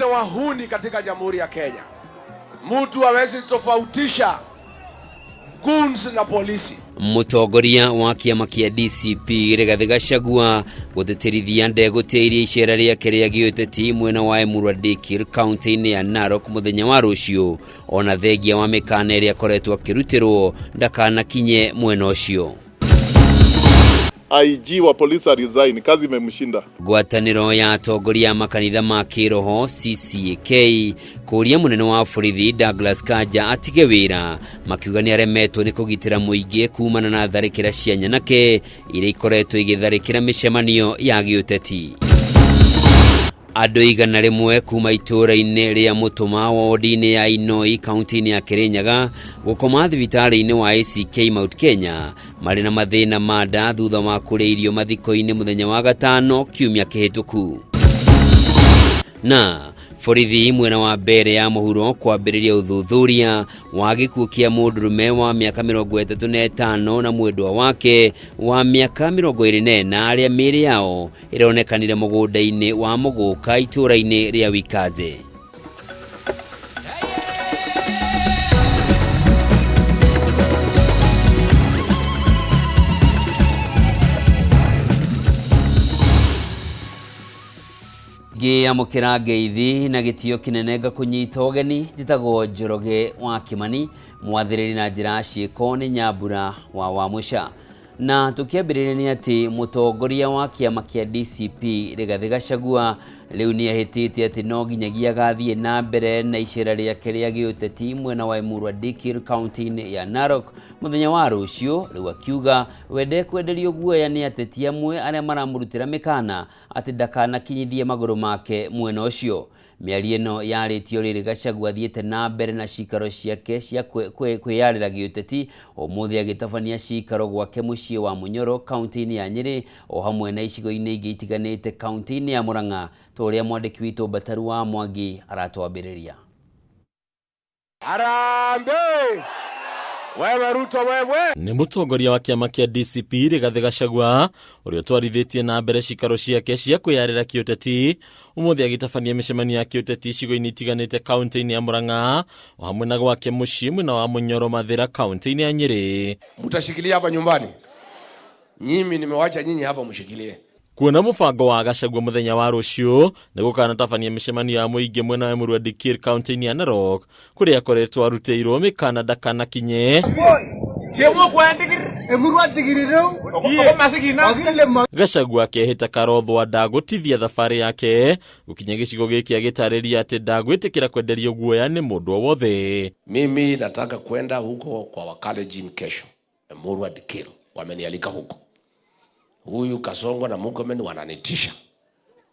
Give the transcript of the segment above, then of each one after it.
Wahuni katika Jamhuri ya Kenya, mtu hawezi tofautisha goons na polisi. Mũtongoria wa kĩama kĩa DCP Rigathĩ Gachagua gũtĩtĩrithia ndegũtĩiria icera rĩake rĩa gĩũteti mwena wa Emurua Dikirr kaunti-inĩ ya Narok mũthenya wa rũciũ, ona thengia wa mĩkana ĩrĩa akoretwo akĩrutĩrwo ndakanakinye mwena ũcio. IG wa polisi resign, kazi imemshinda. Ngwatanĩro ya atongoria a makanitha ma kĩroho CCAK kũria mũnene wa borithi Douglas Kanja atige wĩra, makiuga nĩ aremetwo nĩ kũgitĩra mũingĩ kumana na tharĩkĩra cia nyanake iria ikoretwo igĩtharĩkĩra mĩcemanio ya gĩũteti. Andũ 100 kuma itũũra-inĩ rĩa Mũtũma wodi-inĩ ya Inoi kaunti-inĩ ya Kirinyaga gũkoma thibitarĩ-inĩ wa ACK Mount Kenya marĩ na mathĩna ma nda thutha wa kũrĩa irio mathiko-inĩ mũthenya wa gatano kiumia kĩhĩtũku. Na borithi mwena wa mbere ya mũhuro kwambĩrĩria ũthuthuria wa gĩkuũ kĩa mũndũrũme wa mĩaka 35 na mwendwa wake wa mĩaka 24 arĩa mĩĩrĩ yao ĩronekanire mũgũnda-inĩ wa Mũgũka itũũra-inĩ rĩa Wikaze. Ngĩamũkĩra ngeithi na gĩtĩo kĩnene ngakũnyita ũgeni, njĩtagwo Njoroge wa Kĩmani, mwathĩrĩri na njĩra ya ciĩko nĩ Nyambura wa Wamũca. Na tũkĩambĩrĩria nĩ atĩ mũtongoria wa kĩama kĩa DCP Rigathĩ Gachagua rĩu nĩ ehĩtĩte atĩ no nginyagia agathiĩ na mbere na icera rĩake rĩa gĩũteti mwena wa Emurua Dikirr kaunti-inĩ ya Narok mũthenya wa rũciũ. Rĩu akiuga we ndekwenderio guoya nĩ ateti amwe arĩa maramũrutĩra mĩkana atĩ ndakanakinyithie magũrũ make mwena ũcio. Mĩario ĩno yarĩtio rĩrĩ Gachagua athiĩte na mbere na cikaro ciake cia kwĩyarĩra gĩũteti ũmũthĩ agĩtabania cikaro gwake mũciĩ wa Munyoro kaunti-inĩ ya Nyĩrĩ o hamwe na icigo-inĩ ingĩ itiganĩte kaunti-inĩ ya Murang'a ta ũrĩa mwandĩki witũ Mbataru wa Mwangi aratwambĩrĩria. Harambee! Wewe Ruto wewe! Nĩ mũtongoria wa kĩama kĩa DCP Rigathĩ Gachagua ũrĩa ũtwarithĩtie na mbere cikaro ciake cia kwĩyarĩra kĩũteti ũmũthĩ agĩtabania mĩcemanio ya kĩũteti icigo-inĩ itiganĩte kaunti-inĩ ya Murang'a o hamwe na gwake mũciĩ mwena wa Munyoro Mathĩra kaunti-inĩ ya Nyĩrĩ. Mtashikilia hapa nyumbani? Nyinyi nimewacha nyinyi hapa mshikilie. Kuona mũbango wa Gachagua mũthenya wa rũciũ nĩ gũkanatabania mĩcemanio ya mũingĩ mwena wa Emurua Dikirr kaunti-inĩ ya Narok kũrĩa akoretwo arutĩirwo mĩkana ndakanakinye. Gachagua akehĩta Karothwa ndagũtithia thabarĩ yake gũkinya gĩcigo gĩkĩ agĩtarĩria atĩ ndagwĩtĩkĩra kwenderio guoya nĩ mũndũ o wothe. Mimi nataka kwenda huko kwa Wakalenjin kesho, Emurua Dikirr wamenialika huko. Huyu Kasongo na Murkomen wananitisha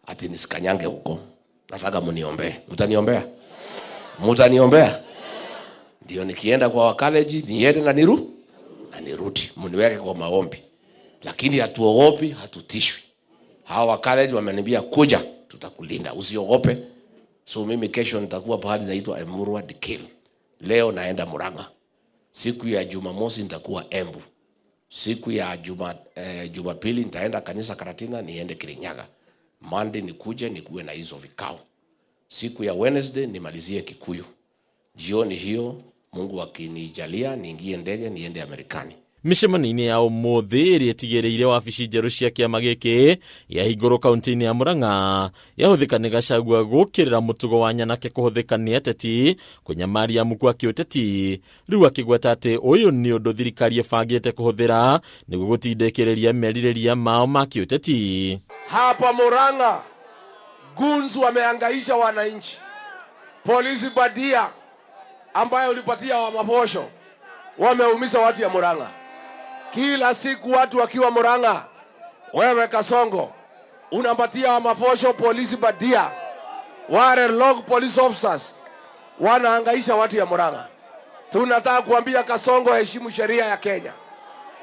ati nisikanyange huko. Nataka muniombee. Mtaniombea? Mtaniombea? Ndio nikienda kwa Wakalenjin niende na niru na nirudi, mniweke kwa maombi. Lakini hatuogopi, hatutishwi. Hawa Wakalenjin wameniambia kuja, tutakulinda, usiogope. So mimi kesho nitakuwa pahali inaitwa Emurua Dikirr. Leo naenda Murang'a. Siku ya Jumamosi nitakuwa Embu. Siku ya Jumapili nitaenda kanisa Karatina, niende Kirinyaga. Monday nikuje nikuwe na hizo vikao. Siku ya Wednesday nimalizie Kikuyu. Jioni hiyo Mungu akinijalia niingie ndege niende Amerikani. Mĩcemanio-inĩ ya ũmũthĩ ĩrĩa ĩtigĩrĩire wabici njerũ cia kĩama gĩkĩ yahingũrwo kaunti-inĩ ya Murang'a yahũthĩka nĩ Gachagua gũkĩrĩra mũtugo wa nyanake kũhũthĩka nĩ ateti kũnyamaria muku wa kĩũteti rĩu akĩgweta atĩ ũyũ nĩ ũndũ thirikari ĩbangĩte kũhũthĩra nĩguo gũtindĩkĩrĩria merirĩria mao ma kĩũteti. Hapa Murang'a goons wamehangaisha wananchi. Polisi badia ambayo ulipatia wa maposho wameumiza watu ya Murang'a. Kila siku watu wakiwa Murang'a, wewe Kasongo unapatia wa maposho polisi badia, wale rogue police officers wanahangaisha watu ya Murang'a. Tunataka kuambia Kasongo, heshimu sheria ya Kenya.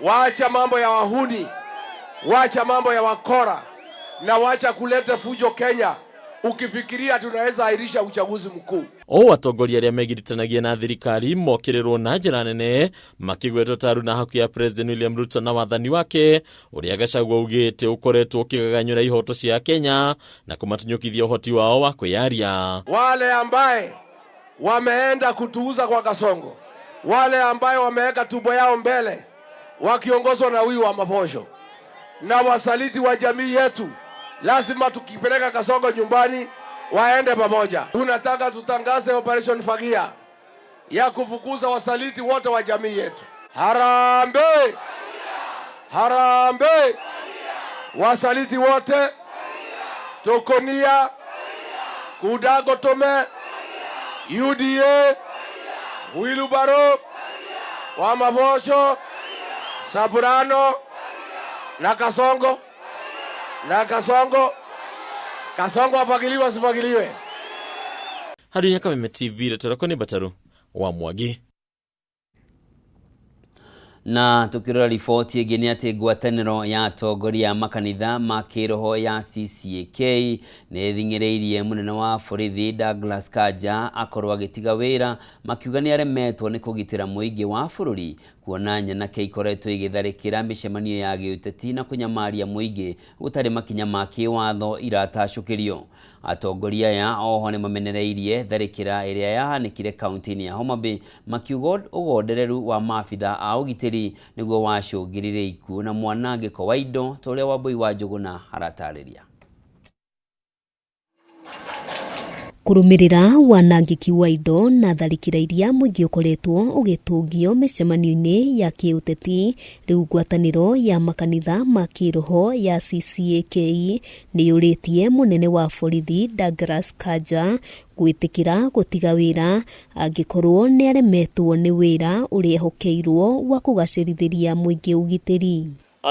Waacha mambo ya wahuni, wacha mambo ya wakora na wacha kuleta fujo Kenya. ukifikiria tunaweza ahirisha uchaguzi mkuu. O atongoria arĩa megiritanagia na thirikari mokĩrĩrwo na njĩra nene makĩgwetwo ta aruna hakuhĩ ya President William Ruto na wathani wake ũrĩa Gachagua augĩte ũkoretwo ũkĩgaganyũra ihoto cia Kenya na kũmatunyũkithia ũhoti wao wa kwĩyaria. Wale ambaye wameenda kutuuza kwa Kasongo, wale ambaye wameweka tumbo yao mbele wakiongozwa na huyu wa Maposho na wasaliti wa jamii yetu, lazima tukipeleka Kasongo nyumbani waende pamoja. Tunataka tutangaze Operation Fagia ya kufukuza wasaliti wote wa jamii yetu. Harambee! Harambee! Wasaliti wote Tokonia, Kudago Tome, UDA, Wilubaro, Wamabosho, Saburano na Kasongo na Kasongo. Kasongo afagiliwe asifagiliwe? Harĩ Kameme TV, rĩtwa nĩ Bataru wa Mwangi. Na tukirora riboti ĩngĩ nĩ atĩ ngwatanĩro ya atongoria a makanitha ma kĩroho ya CCAK nĩ ĩthing'ĩrĩirie mũnene wa borithi Douglas Kanja akorwo agĩtiga wĩra, makiuga nĩ aremetwo nĩ kũgitĩra mũingĩ wa bũrũri kuona nyanake ikoretwo igĩtharĩkĩra mĩcemanio ya gĩũteti na kũnyamaria mũingĩ gũtarĩ makinya ma kĩwatho iratacũkĩrio. Atongoria aya oho nĩ mamenereirie tharĩkĩra ĩrĩa yahanĩkire kaunti-inĩ ya Homa Bay, makiuga ũgondereru wa maabitha a ũgitĩri nĩguo wacũngĩrĩire ikuũ na mwanangĩko wa indo ta ũrĩa Wambui wa Njũgũna aratarĩria. Kũrũmĩrĩra wanangĩki wa indo na tharĩkĩra iria mũingĩ ũkoretwo ũgĩtũngio mĩcemanio-inĩ ya kĩũteti, rĩu ngwatanĩro ya makanitha ma kĩroho ya CCAK nĩ yũrĩtie mũnene wa borithi Douglas Kanja gwĩtĩkĩra gũtiga wĩra angĩkorwo nĩ aremetwo nĩ wĩra ũrĩa ehokeirwo wa kũgacĩrithĩria mũingĩ ũgitĩri.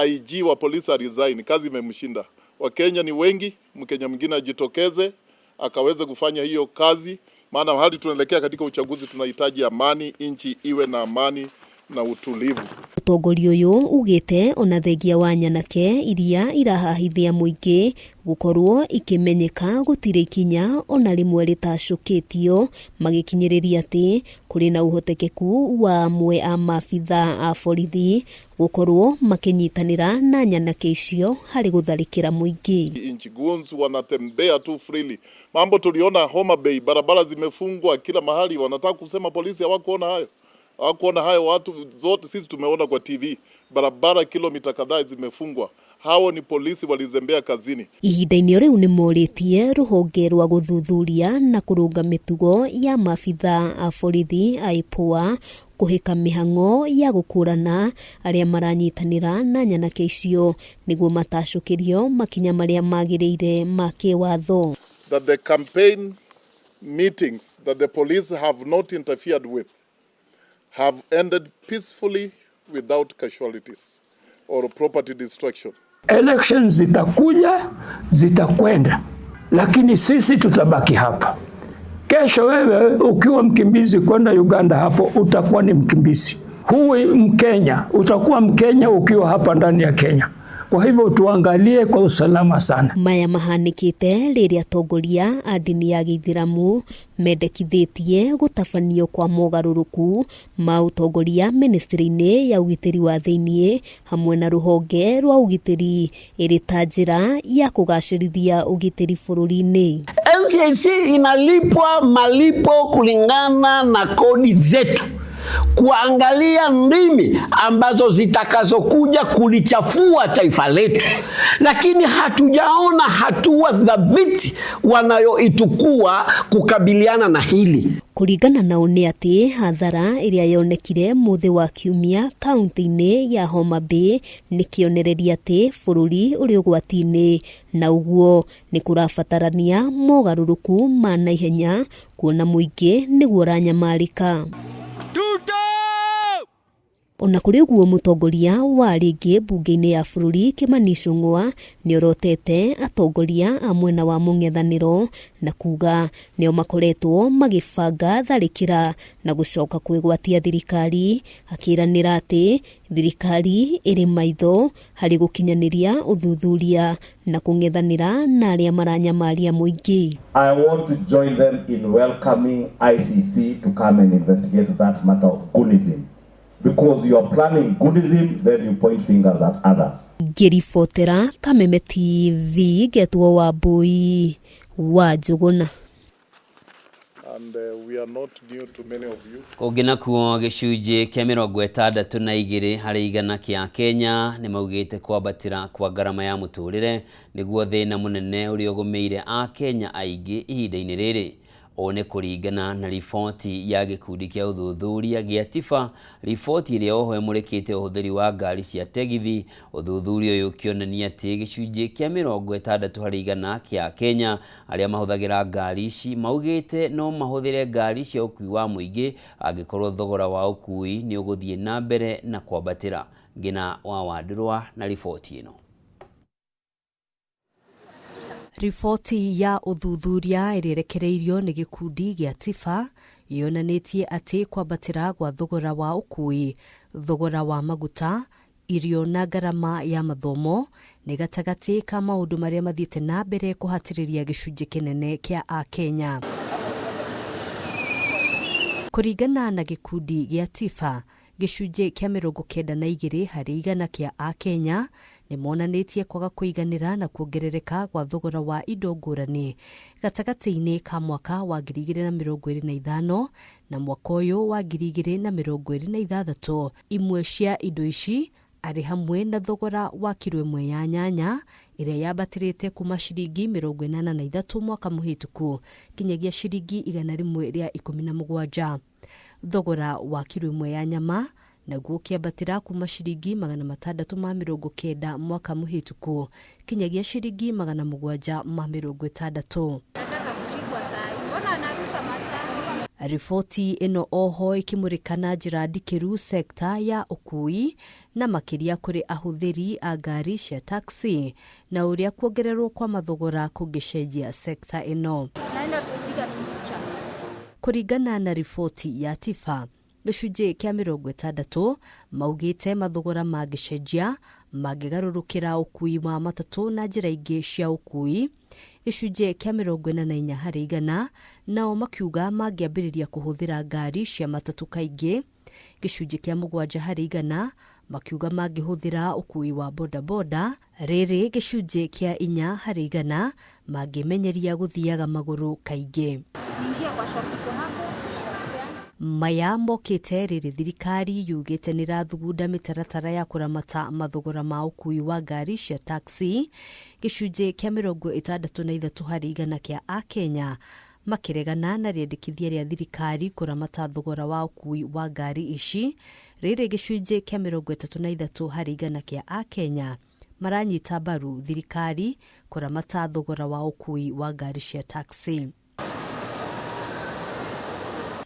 IG wa polisi resign, kazi imemshinda. Wakenya ni wengi, Mkenya mwingine ajitokeze akaweze kufanya hiyo kazi, maana hali tunaelekea katika uchaguzi, tunahitaji amani, nchi iwe na amani na utulivu. Ũtongoria ũyũ ugĩte ona thengia wa nyanake iria irahahithia mũingĩ gũkorwo ikĩmenyeka gũtirĩ ikinya ona rĩmwe rĩtacũkĩtio, magĩkinyĩrĩria atĩ kũrĩ na ũhotekeku wa amwe a maabitha a borithi gũkorwo makĩnyitanĩra na nyanake icio harĩ gũtharĩkĩra mũingĩ. Nchi goons wanatembea tu freely. Mambo tuliona Homa Bay, barabara zimefungwa kila mahali, wanataka kusema polisi hawakuona hayo. Hawakuona hayo watu zote, sisi tumeona kwa TV, barabara kilomita kadhaa zimefungwa. Hao ni polisi walizembea kazini. Ihinda-inĩ rĩu nĩ morĩtie rũhonge rwa gũthuthuria na kũrũnga mĩtugo ya maabitha a borithi a IPOA kũhĩka mĩhang'o ya gũkũrana arĩa maranyitanĩra na nyanake icio nĩguo matacũkĩrio makinya marĩa magĩrĩire ma kĩwatho. That the campaign meetings that the police have not interfered with have ended peacefully without casualties or property destruction. Elections zitakuja, zitakwenda, lakini sisi tutabaki hapa. Kesho wewe ukiwa mkimbizi kwenda Uganda, hapo utakuwa ni mkimbizi. Huwi Mkenya, utakuwa Mkenya ukiwa hapa ndani ya Kenya. Kwa hivyo tuangalie kwa usalama sana. Maya mahanĩkĩte rĩrĩa atongoria a ndini ya gĩithĩramu mendekithĩtie gũtabanio kwa mogarũrũku ma ũtongoria ministry-inĩ ya ũgitĩri wa thĩiniĩ hamwe na rũhonge rwa ũgitĩri ĩrĩ ta njĩra ya kũgacĩrithia ũgitĩri bũrũri-inĩ. NCIC inalipwa malipo kulingana na kodi zetu, kuangalia ndimi ambazo zitakazokuja kulichafua taifa letu, lakini hatujaona hatua thabiti wanayoitukua kukabiliana na hili. Kũringana nao nĩ atĩ hathara ĩrĩa yonekire mũthĩ wa kiumia kaunti-inĩ ya Homa Bay nĩ kĩonereria atĩ bũrũri ũrĩ ũgwati-inĩ na ũguo nĩ kũrabatarania mogarũrũku ma naihenya kuona mũingĩ nĩguo ũranyamarĩka. Ona kũrĩ ũguo, mũtongoria wa rĩngĩ mbunge-inĩ ya bũrũri Kimani Ichung'wa nĩorotete atongoria a mwena wa mũng'ethanĩro na kuga nĩo makoretwo magĩbanga tharĩkĩra na gũcoka kwĩgwatia thirikari, akĩranĩra atĩ thirikari ĩrĩ maitho harĩ gũkinyanĩria ũthuthuria na kũng'ethanĩra na arĩa maranyamaria mũingĩ. I want to join them in welcoming ICC to come and investigate that matter of Gunism. Because you are planning Gunism, then you point fingers at others. Ngĩribotera Kameme TV ngetwo Wambui wa Njũgũna. And we are not new to many of you. Kũngĩ nakuo, gĩcunjĩ kĩa 62 harĩ igana kĩa Kenya nĩ maugĩte kwambatĩra kwa ngarama ya mũtũrĩre nĩguo thĩna mũnene ũrĩa ũgũmĩire Akenya aingĩ ihinda-inĩ rĩrĩ. Ũũ nĩ kũringana na riboti ya gĩkundi kĩa ũthuthuria gĩa TIFA, riboti ĩrĩa oho ĩmũrĩkĩte ũhũthĩri wa ngari cia tegithi. Ũthuthuria ũyũ ũkĩonania atĩ gĩcunjĩ kĩa 60 harĩ igana kĩa Kenya arĩa mahũthagĩra ngari ici maugĩte no mahũthĩre ngari cia ũkuui wa mũingĩ angĩkorwo thogora wa ũkuui nĩ ũgũthiĩ na mbere na kwambatĩra. Ngina wa Wandũrwa na riboti ĩno. Riboti ya ũthuthuria ĩrĩa ĩrekereirio nĩ gĩkundi gĩa TIFA yonanĩtie atĩ kwambatĩra gwa thogora wa ũkuui, thogora wa maguta, irio na ngarama ya mathomo nĩ gatagatĩ ka maũndũ marĩa mathiĩte na mbere kũhatĩrĩria gĩcunjĩ kĩnene kĩa Akenya. Kũringana na gĩkundi gĩa TIFA, gĩcunjĩ kĩa 92 harĩ igana kĩa Akenya nĩ monanĩtie kwaga kũiganĩra na kuongerereka gwa thogora wa indo ngũrani gatagatĩ-inĩ ka mwaka wa 2025 na mwaka ũyũ wa 2026. Imwe cia indo ici arĩ hamwe na thogora wa kiro ĩmwe ya nyanya ĩrĩa yambatĩrĩte kuma ciringi 83 mwaka mũhĩtũku kinyagia ciringi 117. Thogora wa kiro ĩmwe ya nyama naguo ũkĩambatĩra kuma ciringi 690 mwaka mũhĩtũku kinyagia ciringi 760. Riboti ĩno oho ĩkĩmũrĩka na njĩra ndikĩru sekta ya ũkuui na makĩria kũrĩ ahũthĩri a ngari cia taxi na ũrĩa kuongererwo kwa mathogora kũngĩcenjia sekta ĩno. Kũringana na riboti ya TIFA, gĩcunjĩ kĩa 60 maugĩte mathogora mangĩcenjia mangĩgarũrũkĩra ũkuui wa matatũ na njĩra ingĩ cia ũkuui. Gĩcunjĩ kĩa 44 harĩ igana nao makiuga mangĩambĩrĩria kũhũthĩra ngari cia matatũ kaingĩ. Gĩcunjĩ kĩa 7 harĩ igana makiuga mangĩhũthĩra ũkuui wa bodaboda, rĩrĩ gĩcunjĩ kĩa 4 harĩ igana mangĩmenyeria gũthiaga magũrũ kaingĩ. Maya mokĩte rĩrĩ thirikari yugĩte nĩ ĩrathugunda mĩtaratara ya kũramata mathogora ma ũkuui wa ngari cia taxi. Gĩcunjĩ kĩa 63 harĩ igana kĩa Akenya makĩregana na rĩendekithia rĩa thirikari kũramata thogora wa ũkuui wa ngari ici, rĩrĩ gĩcunjĩ kĩa 33 harĩ igana kĩa Akenya maranyita mbaru thirikari kũramata thogora wa ũkuui wa ngari cia taxi.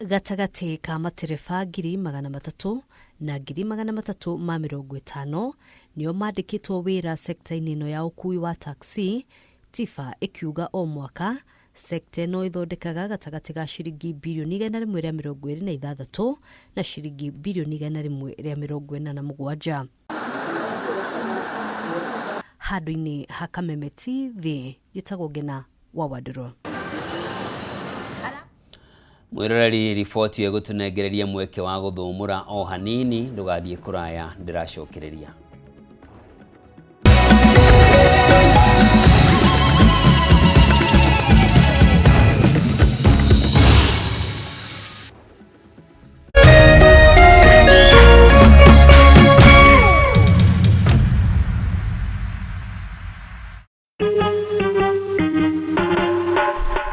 Gatagatĩ ka matereba 300,000 na 350,000 nĩo mandĩkĩtwo wĩra sekta-inĩ ĩno ya ũkuui wa taxi. TIFA ĩkiuga o mwaka sekta ĩno ĩthondekaga gatagatĩ ga ciringi birioni 126 na ciringi birioni 147. Handũ-inĩ ha Kameme TV, njĩtagwo Ngena wa Wandũrũ. Mwĩroreri, riboti ĩyo ĩgũtũnengereria mweke wa gũthũmũra o hanini. Ndũgathiĩ kũraya, ndĩracokereria.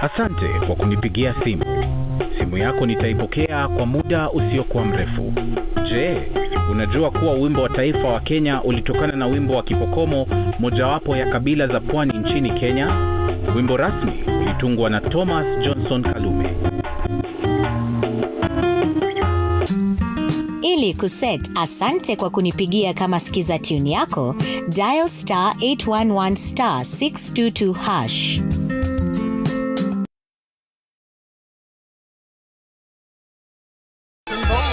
Asante kwa kunipigia simu. Simu yako nitaipokea kwa muda usiokuwa mrefu. Je, unajua kuwa wimbo wa taifa wa Kenya ulitokana na wimbo wa Kipokomo, mojawapo ya kabila za pwani nchini Kenya? Wimbo rasmi ulitungwa na Thomas Johnson Kalume. Ili kuset asante kwa kunipigia kama skiza tune yako, dial star 811 star 622 hash.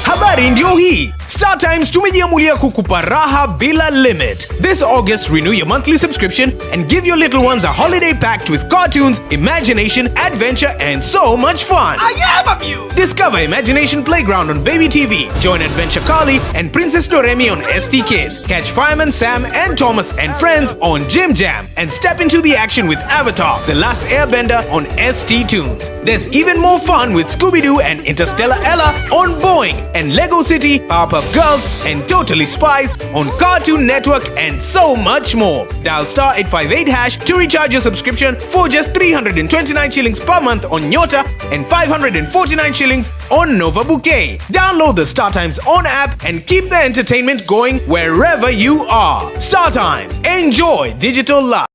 Habari ndio hii. Star Times tumejiamulia kukupa raha bila limit. This August, renew your monthly subscription and give your little ones a holiday packed with cartoons, imagination, adventure, and so much fun. I am amused! Discover Imagination Playground on Baby TV. Join Adventure Carly and Princess Doremi on ST Kids. Catch Fireman Sam and Thomas and Friends on Jim Jam. And step into the action with Avatar, The Last Airbender on ST Tunes. There's even more fun with Scooby-Doo and Interstellar Ella on Boeing and Lego City, Powerpuff Girls, and Totally Spies on Cartoon Network and so much more. Dial star 858 hash to recharge your subscription for just 329 shillings per month on Nyota and 549 shillings on Nova Bouquet. Download the Star Times On app and keep the entertainment going wherever you are. Star Times, enjoy digital life.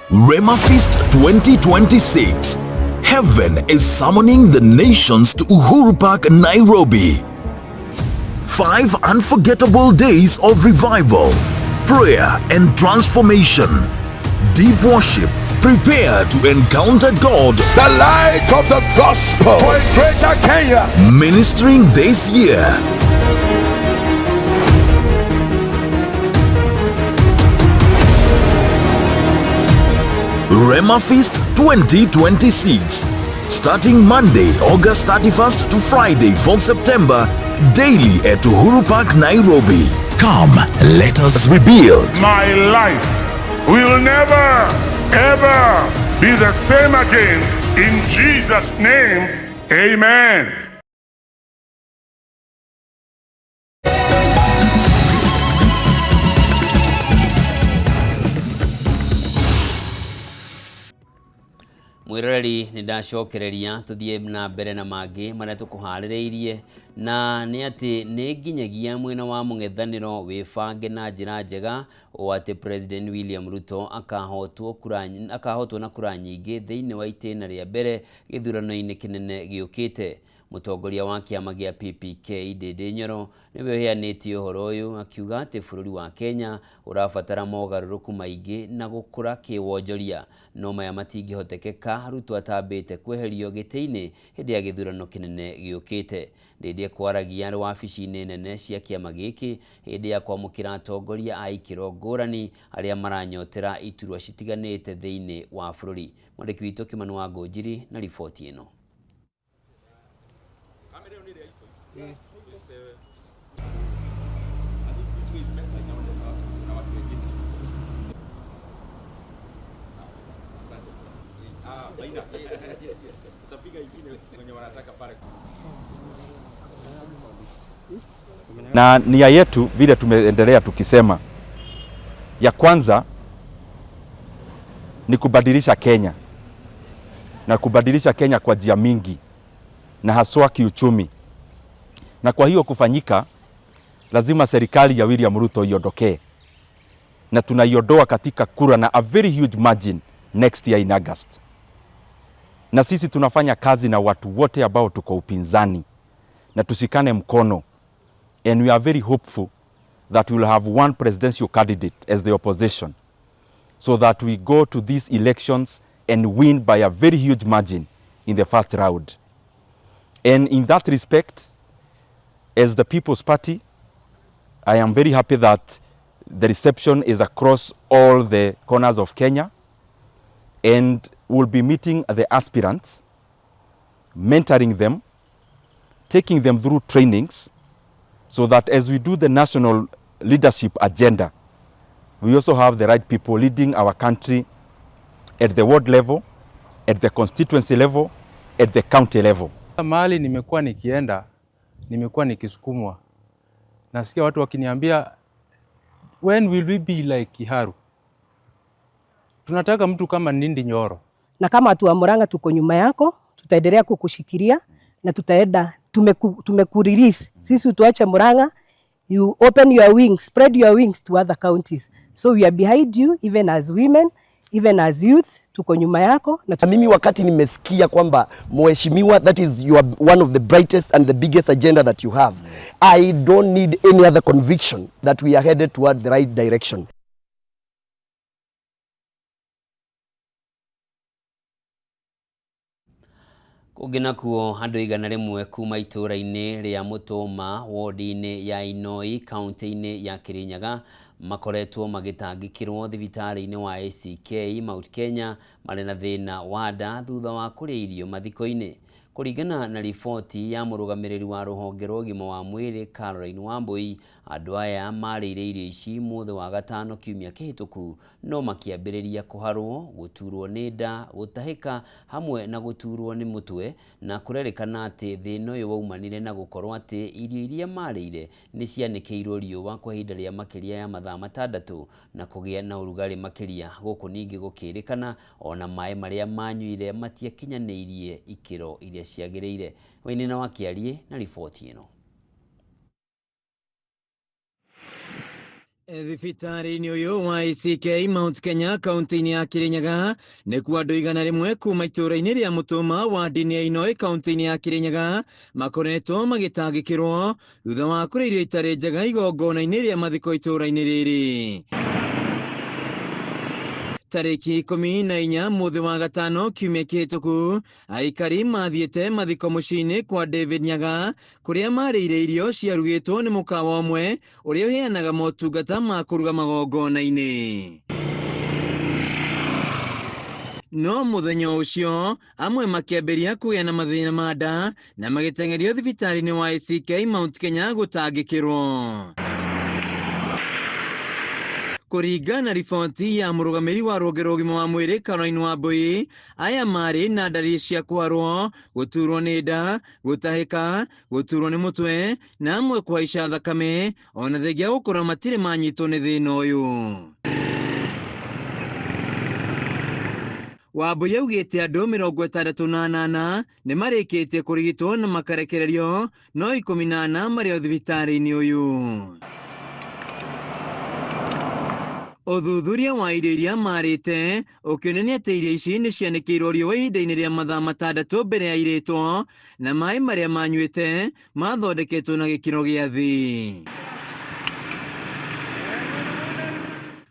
Rema Feast 2026. Heaven is summoning the nations to Uhuru Park, Nairobi. 5 unforgettable days of revival, prayer, and transformation. Deep worship. Prepare to encounter God. The light of the gospel for a greater Kenya. Ministering this year. Rema Feast 2026. Starting Monday, August 31st to Friday, 4th September, daily at Uhuru Park, Nairobi. Come, let us rebuild. My life will never, ever be the same again. In Jesus' name, amen. Mwiroreri nĩ ndacokereria tũthiĩ na mbere na mangĩ marĩa tũkũharĩrĩirie na nĩ atĩ nĩ nginyagia mwena wa mũng'ethanĩro wĩbange na njĩra njega o atĩ President William Ruto akahotwo na kura nyingĩ thĩinĩ wa itĩna rĩa mbere gĩthurano-inĩ kĩnene gĩũkĩte. Mũtongoria wa kĩama gĩa PPK Ndindi Nyoro nĩwe ũheanĩte ũhoro ũyũ akiuga atĩ bũrũri wa Kenya ũrabatara mogarũrũku maingĩ na gũkũra kĩwonjoria no maya matingĩhotekeka Ruto atambĩte kweherio gĩtĩ-inĩ hĩndĩ ya gĩthurano kĩnene gĩũkĩte. Ndindi ekwaragia arĩ wabici-inĩ nene cia kĩama gĩkĩ hĩndĩ ya kwamũkĩra atongoria a ikĩro ngũrani arĩa maranyotera iturwa citiganĩte thĩinĩ wa bũrũri. Mwandĩki witũ Kimani wa Ngũnjiri na riboti ĩno. Na nia yetu vile tumeendelea tukisema, ya kwanza ni kubadilisha Kenya, na kubadilisha Kenya kwa njia mingi na haswa kiuchumi. Na kwa hiyo kufanyika, lazima serikali ya William Ruto iondokee, na tunaiondoa katika kura na a very huge margin next year in August. Na sisi tunafanya kazi na watu wote ambao tuko upinzani na tushikane mkono, and we are very hopeful that we will have one presidential candidate as the opposition so that we go to these elections and win by a very huge margin in the first round. And in that respect, as the People's Party, I am very happy that the reception is across all the corners of Kenya, and we'll be meeting the aspirants, mentoring them, taking them through trainings, so that as we do the national leadership agenda, we also have the right people leading our country at the ward level, at the constituency level, at the county level. Mahali nimekuwa nikienda, nimekuwa nikisukumwa. Nasikia watu wakiniambia, when will we be like Kiharu? Tunataka mtu kama Ndindi Nyoro. Na kama watu wa Murang'a tuko nyuma yako, tutaendelea kukushikilia na tutaenda tumekurelease. Sisi tuache Murang'a, you open your wings, spread your wings to other counties. So we are behind you even as women, Even as youth tuko nyuma yako na mimi wakati nimesikia kwamba mheshimiwa, that is your one of the brightest and the biggest agenda that you have, I don't need any other conviction that we are headed toward the right direction. Kũngĩ nakuo andũ 100 kuma itũũra-inĩ rĩa Mũtũma wodi-inĩ ya Inoi kaunti-inĩ ya Kirinyaga makoretwo magĩtangĩkĩrwo thibitarĩ-inĩ wa ACK Mount Kenya marĩ na thĩna wa nda thutha wa kũrĩa irio mathiko-inĩ. Kũringana na riboti ya mũrũgamĩrĩri wa rũhonge rwa ũgima wa mwĩrĩ Caroline Wambui, andũ aya marĩire irio ici mũthĩ wa gatano kiumia kĩhĩtũku no makĩambĩrĩria kũharwo, gũturwo nĩ nda, gũtahĩka hamwe na gũturwo nĩ mũtwe, na kũrerĩkana atĩ thĩna ũyũ waumanire na gũkorwo atĩ irio iria marĩire nĩ cianĩkĩirwo riũa kwa ihinda rĩa makĩria ya mathaa 6 na kũgĩa na ũrugarĩ makĩria. Gũkũ ningĩ gũkĩrĩkana ona maĩ marĩa manyuire matiakinyanĩirie ikĩro iria ciagĩrĩire. Wainina wa Kĩariĩ na riboti ĩno. Thibitarĩ-inĩ ũyũ wa ACK Mount Kenya kaunti-inĩ ya Kirinyaga nĩkuo andũ 100 kuma itũũra-inĩ rĩa Mũtũma wadi-inĩ ya Inoi kaunti-inĩ ya Kirinyaga makoretwo magĩtangĩkĩrwo thutha wa kũrĩa irio itarĩ njega igongona-inĩ rĩa mathiko itũũra-inĩ rĩrĩ. Tarĩki 14 mũthĩ wa gatano kiumia kĩhĩtũku aikari mathiĩte mathiko mũciĩ-inĩ kwa David Nyaga kũrĩa marĩire irio ciarugĩtwo nĩ mũkawa ũmwe ũrĩa ũheanaga motungata ma kũruga magongona-inĩ. No mũthenya ũcio amwe makĩambĩrĩria kũgĩa na mathĩna ma nda na magĩteng'erio thibitarĩ-inĩ wa ACK Mount Kenya gũtangĩkĩrwo. Kũringana na riboti ya mũrũgamĩrĩri wa rũhonge rwa ũgima wa mwĩrĩ Caroline Wambui, aya marĩ na ndariri cia kũharwo, gũturwo nĩ nda, gũtahĩka, gũturwo nĩ mũtwe na amwe kũhaica thakame ona thengia gũkorwo matirĩ manyitwo nĩ thĩna ũyũ. Wambui augĩte andũ 68 nĩ marĩkĩtie kũrigitwo na makarekererio no 14 marĩ o thibitarĩ-inĩ ũyũ. Ũthuthuria wa irio iria marĩte ũkĩonania atĩ irio ici nĩ cianĩkĩirwo riũa ihinda-inĩ rĩa mathaa 6 mbere ya irĩtwo na maĩ marĩa manyuĩte mathondeketwo na gĩkĩro gĩa thĩ.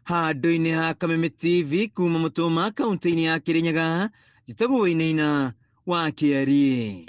Handũ-inĩ ha Kameme TV kuma Mũtũma kaunti-inĩ ya Kirinyaga, njĩtagwo Wainaina wa Kĩariĩ.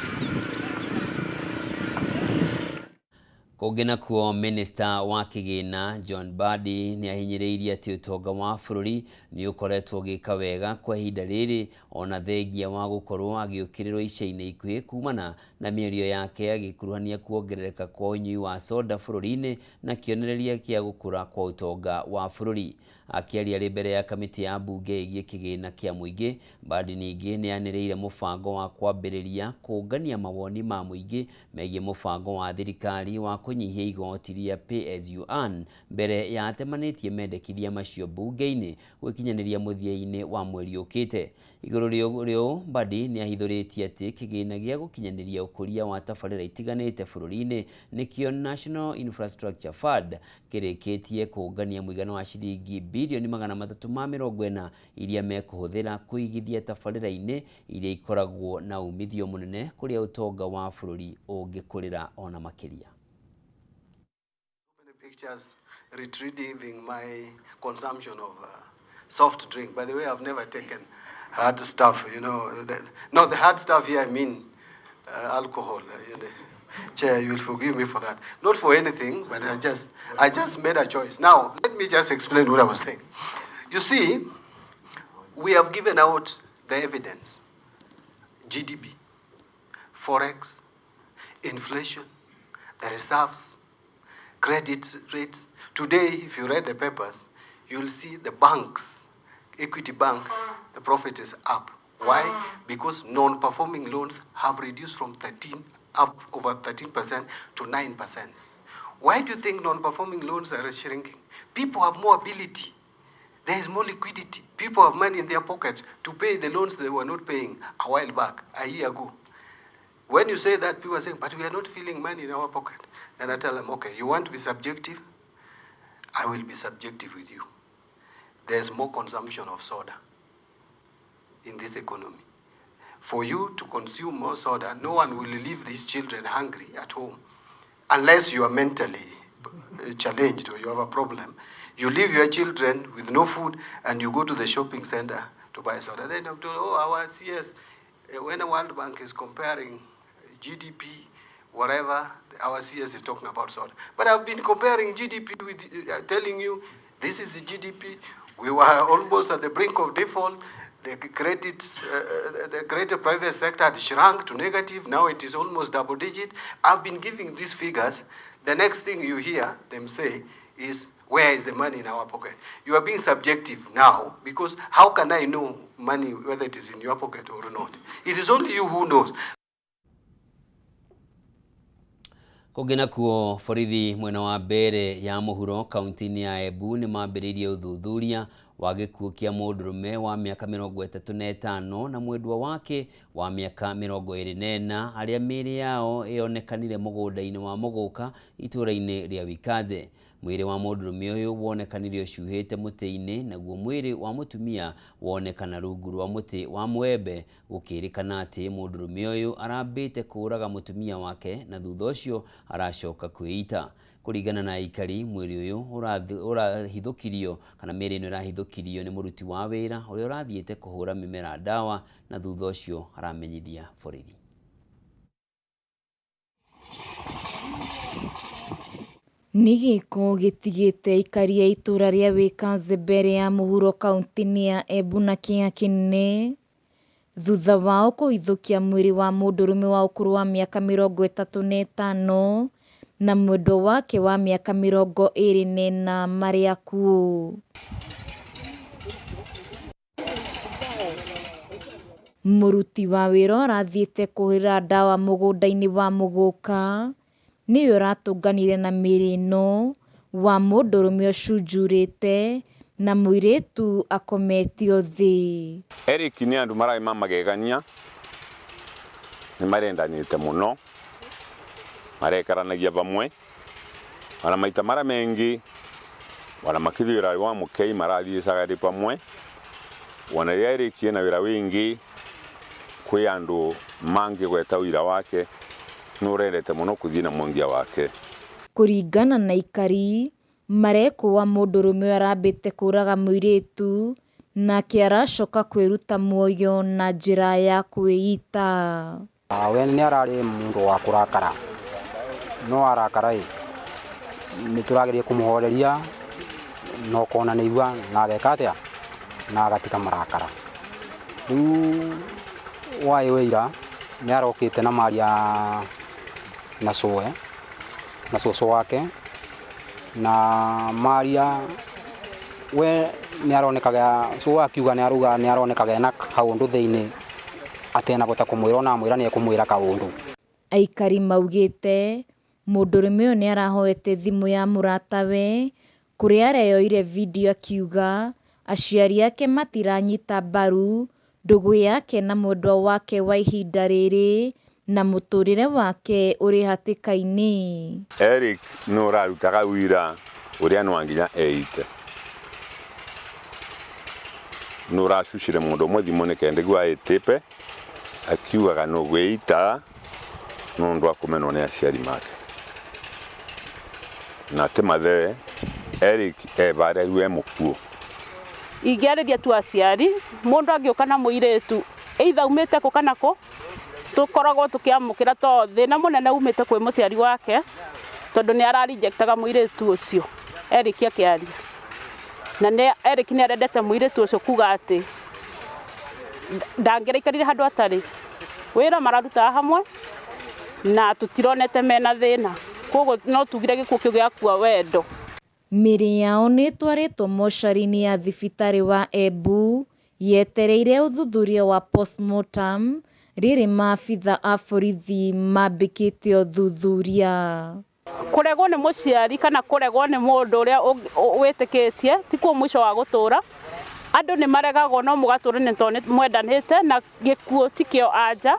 Kũngĩ nakuo Minista wa Kĩgĩna John Mbadi nĩ ahinyĩrĩirie atĩ ũtonga wa bũrũri nĩ ũkoretwo ũgĩka wega kwa ihinda rĩrĩ ona thengia wa gũkorwo agĩũkĩrĩrwo ica-inĩ ikuhĩ kumana na mĩario yake agĩkuruhania kuongerereka kwa ũnyui wa soda bũrũri-inĩ na kĩonereria kĩa gũkũra kwa ũtonga wa bũrũri. Akĩaria arĩ mbere ya kamĩtĩ ya mbunge ĩgiĩ kĩgĩna kĩa mũingĩ, Mbadi ningĩ nĩ anĩrĩire mũbango wa kwambĩrĩria kũngania mawoni ma mũingĩ megiĩ mũbango wa thirikari wa kũnyihia igoti rĩa pay as you earn mbere ya atemanĩtie mendekithia macio mbunge-inĩ gwĩkinyanĩria mũthia-inĩ wa mweri ũkĩte. Igũrũ rĩa ũũ, Mbadi nĩ ahithũrĩtie atĩ kĩgĩna gĩa gũkinyanĩria ũkũria wa tabarĩra itiganĩte bũrũri-inĩ nĩkĩo National Infrastructure Fund kĩrĩkĩtie kũngania mũigana wa ciringi bilioni 340 iria mekũhũthĩra kũigithia tabarĩra-inĩ iria ikoragwo na umithio mũnene kũrĩa ũtonga wa bũrũri ũngĩkũrĩra ona makĩria. Pictures retrieving my consumption of soft drink. By the way, I've never taken hard stuff, you know. The hard stuff here, I mean alcohol. Chair, you will forgive me for that. Not for anything, but I just made a choice. Now, let me just explain what I was saying. You see, we have given out the evidence. GDP, Forex, inflation, the reserves, credit rates. Today, if you read the papers, you'll see the banks, Equity Bank, the profit is up. Why? Because non-performing loans have reduced from 13 up over 13% to 9%. Why do you think non-performing loans are shrinking? People have more ability. There is more liquidity. People have money in their pockets to pay the loans they were not paying a while back, a year ago. When you say that, people are saying, but we are not feeling money in our pocket. Then I tell them, okay, you want to be subjective? I will be subjective with you. There's more consumption of soda. in this economy. For you to consume more soda, no one will leave these children hungry at home unless you are mentally challenged or you have a problem. You leave your children with no food and you go to the shopping center to buy soda. Then I'm told, oh, our CS, when the World Bank is comparing GDP, whatever, our CS is talking about soda. But I've been comparing GDP with, telling you, this is the GDP. We were almost at the brink of default. The credits, the greater private sector had shrunk to negative. Now it is almost double digit. I've been giving these figures. The next thing you hear them say is, where is the money in our pocket? You are being subjective now, because how can I know money, whether it is in your pocket or not? It is only you who knows. Kũngĩ nakuo borithi mwena wa Mbeere ya mũhuro kaunti-inĩ ya Embu nĩ mambĩrĩirie ũthuthuria wa gĩkuũ kĩa mũndũrũme wa mĩaka 35 na mwendwa wake wa mĩaka 24 arĩa mĩĩrĩ yao ĩonekanire mũgũnda-inĩ wa Mũgũka itũũra-inĩ rĩa Wikaze. Mwĩrĩ wa mũndũrũme ũyũ wonekanire ũcuhĩte mũtĩ-inĩ, naguo mwĩrĩ wa mũtumia wonekana rungu rwa mũtĩ wa mwembe. Gũkĩrĩkana atĩ mũndũrũme ũyũ arambĩte kũũraga mũtumia wake na thutha ũcio aracoka kwĩita. Kũringana na aikari, mwĩrĩ ũyũ ũrahithũkirio kana mĩĩrĩ ĩno ĩrahithũkirio nĩ mũruti wa wĩra ũrĩa ũrathiĩte kũhũra mĩmera ndawa na thutha ũcio aramenyithia borithi. Nĩ gĩko gĩtigĩte aikari a itũũra rĩa Wĩkaze mbere ya mũhuro kaunti-inĩ ya Embu na kĩeha kĩnene thutha wao kũhithũkia mwĩrĩ wa mũndũrũme wa ũkũrũ wa mĩaka 35 na mwendwa wake wa mĩaka 24 marĩ akuũ. Mũruti wa wĩra ũrathiĩte kũhũrĩra ndawa mũgũnda-inĩ wa Mũgũka nĩwe ũratũnganire na mĩĩrĩ ĩno wa mũndũrũme ũcunjurĩte na mũirĩtu akometio thĩ. Eric nĩ andũ mararĩ ma magegania, nĩ marendanĩte mũno, marekaranagia vamwe, ona maita mara mengi ona makithiĩ wĩra wa mũkei marathiĩcaga rĩ pamwe, ona rĩrĩa Eric ena wĩra wingi kwĩ andũ mangĩgweta wĩra wake nĩũrendete mũno kũthiĩ na mwengia wake. Kũringana na aikari, marekũa mũndũrũme ũyũ arambĩte kũũraga mũirĩtu nake aracoka kwĩruta muoyo na njĩra ya kwĩita. We nĩ ararĩ mũndũ wa kũrakara, no arakara ĩ nĩ tũrageria kũmũhoreria na ũkona nĩ igua na ageka atĩa na agatiga marakara. Rĩu waĩ wĩira nĩ arokĩte na maria na cũwe na cũcũ wake na maria we nĩ aronekaga cũwe akiuga nĩ aruga nĩ aronekaga ena kaũndũ thĩinĩ atenabota kũmwĩra ona amwĩra nĩ ekũmwĩra kaũndũ. Aikari maugĩte mũndũrũme ũyũ nĩ arahoete thimũ ya mũratawe kũrĩa areyoire video akiuga aciari ake matiranyita mbaru ndũgũ yake na mwendwa wake wa ihinda rĩrĩ na mũtũrĩre wake ũrĩ hatĩka-inĩ. Eric nĩ ũrarutaga wĩra ũrĩa no nginya eite, nĩ ũracucire mũndũ ũmwe thimũ nĩ kenda nĩguo aĩtĩpe akiugaga nĩ gwĩita nĩ ũndũ wa kũmenwo nĩ aciari make na ti mathe Eric evarĩa rĩu e mũkuũ. Ingĩarĩria tu aciari mũndũ angĩũka na mũirĩtu either umĩte kũ kana kũ tũkoragwo tũkĩamũkĩra to thĩna mũnene umĩte kwĩ mũciari wake tondũ nĩ ararejectaga mũirĩtu ũcio Eric akĩaria na nĩ Eric nĩ arendete mũirĩtu ũcio kuga atĩ ndangĩraikarire handũ atarĩ wĩra mararutaga hamwe na tũtironete mena thĩna, koguo no tugire gĩkuũ kĩu gĩakua wendo. Mĩĩrĩ yao nĩ ĩtwarĩtwo mocarĩ-inĩ ya thibitarĩ wa Embu yetereire ũthuthuria wa postmortem rĩrĩ maabitha a borithi mambĩkĩte ũthuthuria. Kũregwo nĩ mũciari kana kũregwo nĩ mũndũ ũrĩa wĩtĩkĩtie tikuo mũico wa gũtũra. Andũ nĩ maregagwo no mũgatũra nĩ tondũ nĩ mwendanĩte na gĩkuũ tikĩo anja.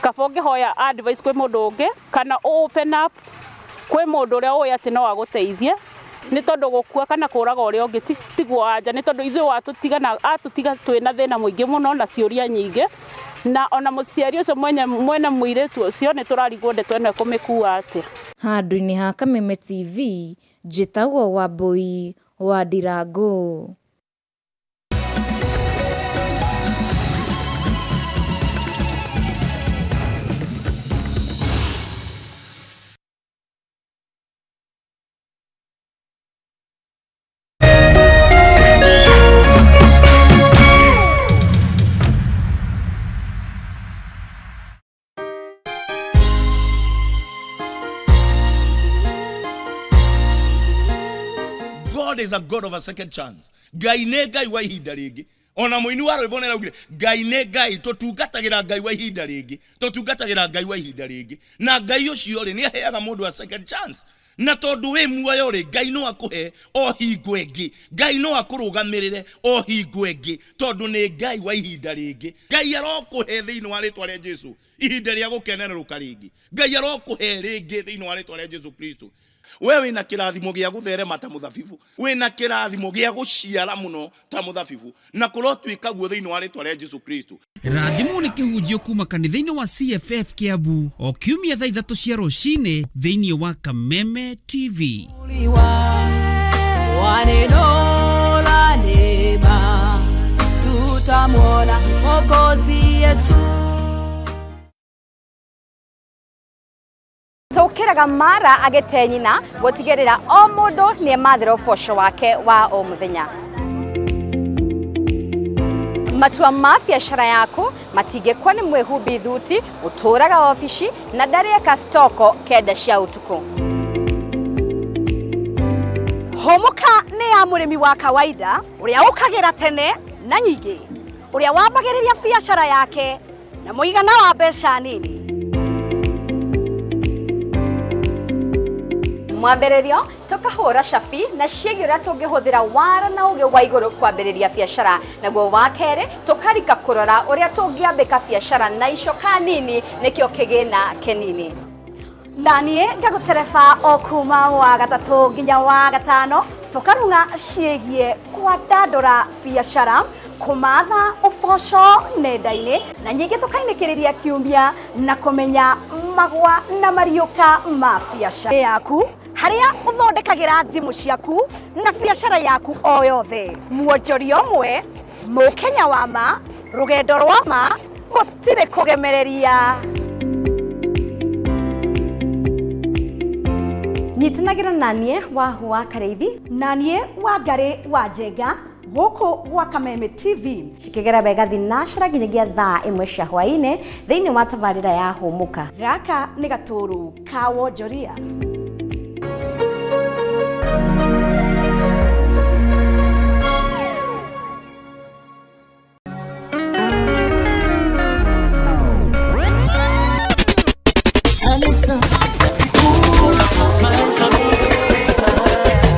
Kaba ũngĩhoya advice kwĩ mũndũ ũngĩ kana open up kwĩ mũndũ ũrĩa ũĩ atĩ no agũteithie Nĩ tondũ gũkua kana kũraga ũrĩa ũngĩ tiguo anja, nĩ tondũ ithuĩ watũtiga na atũtiga twĩna thĩna mũingĩ mũno na ciũria nyingĩ, na ona mũciari ũcio mwene mũirĩtu ũcio nĩ tũrarigwo ndeto ĩno ekũmĩkua atĩa. Handũ-inĩ ha Kameme TV, njĩtagwo Wambui wa Ndirangu. God is a God of a second chance. Ngai nĩ Ngai wa ihinda rĩngĩ. Ona mũini wa rwĩmbo nĩaraugire Ngai nĩ Ngai, tũtungatagĩra Ngai wa ihinda rĩngĩ, tũtungatagĩra Ngai wa ihinda rĩngĩ. Na Ngai ũcio rĩ, nĩaheaga mũndũ a second chance. Na tondũ wĩ muoyo rĩ, Ngai no akũhe o hingo ĩngĩ, Ngai no akũrũgamĩrĩre o hingo ĩngĩ, tondũ nĩ Ngai wa ihinda rĩngĩ. Ngai arokũhe thĩinĩ wa rĩtwa rĩa Jesu ihinda rĩa gũkenererũka rĩngĩ. Ngai arokũhe rĩngĩ thĩinĩ wa rĩtwa rĩa Jesu Kristo. We wĩna kĩrathimo gĩa gũtherema ta mũthabibu, wĩna kĩrathimo gĩa gũciara mũno ta mũthabibu, na kũrotuĩka guo thĩinĩ wa rĩtwa rĩa Jesu Kristo. Rathimwo nĩ kĩhunjio kuma kanitha-inĩ wa CFF Kiambu o kiumia thaa 3 cia rũcinĩ thĩinĩ wa Kameme TV. Tutamwona Mwokozi Yesu. Tũkĩraga mara agĩte nyina gũtigĩrĩra o mũndũ nĩ emathĩra ũboco wake wa o mũthenya. Matua ma biacara yaku matingĩkwa nĩ mwĩhumbi thuti ũtũraga obici na ndarĩeka stoko 9 cia ũtukũ. Hũmũka nĩ ya mũrĩmi wa kawaida ũrĩa ũkagĩra tene na nyingĩ, ũrĩa wambagĩrĩria biacara yake na mũigana wa mbeca nini. Mwambĩrĩrio tũkahũra cabi na ciĩgiĩ ũrĩa tũngĩhũthĩra wara na ũgĩ wa igũrũ kwambĩrĩria biacara, naguo wa kerĩ tũkarika kũrora ũrĩa tũngĩambĩka biacara na icoka nini nĩkĩo kĩgĩna kĩnini. Na niĩ ngagũtereba o kuma wa gatatũ nginya wa gatano tũkarung'a ciĩgiĩ kwandandũra biacara, kũmatha ũboco nenda-inĩ, na nyingĩ tũkainĩkĩrĩria kiumia na kũmenya magwa na mariũka ma biacara yaku, harĩa ũthondekagĩra thimũ ciaku na biacara yaku o yothe. Mwonjoria ũmwe, mũkenya wa ma, rũgendo rwa ma, gũtirĩ kũgemereria. Nyitanagĩra na niĩ Wahu wa Karĩithi na niĩ Wangarĩ wa Njenga gũkũ gwa Kameme TV. Cikĩgera wega thinacara nginyagia thaa 1 cia hwaĩ-inĩ thĩinĩ wa tabarĩra ya Hũmũka. Gaka nĩ gatũrũ ka wonjoria.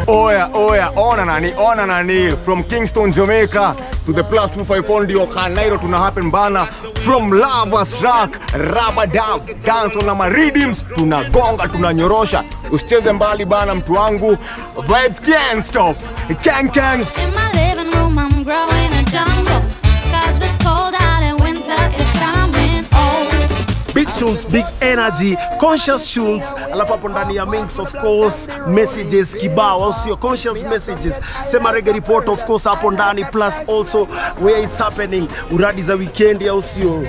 Oya, oya, ona nani, from Kingston, Jamaica to the +254 ndio Kanairo tuna happen bana, from Lovers Rock, Rubber Dub, dance na maridims, tunagonga, tunanyorosha. Usicheze mbali bana mtu wangu, vibes can't stop, gang gang. In my living room I'm growing a jungle, 'cause it's cold out and winter is coming. Oh. Big tunes, big energy, conscious tunes, alafu hapo ndani ya mix of course messages kibao, au sio? Conscious messages, sema reggae report of course hapo ndani, plus also where it's happening, uradi za weekend, au sio?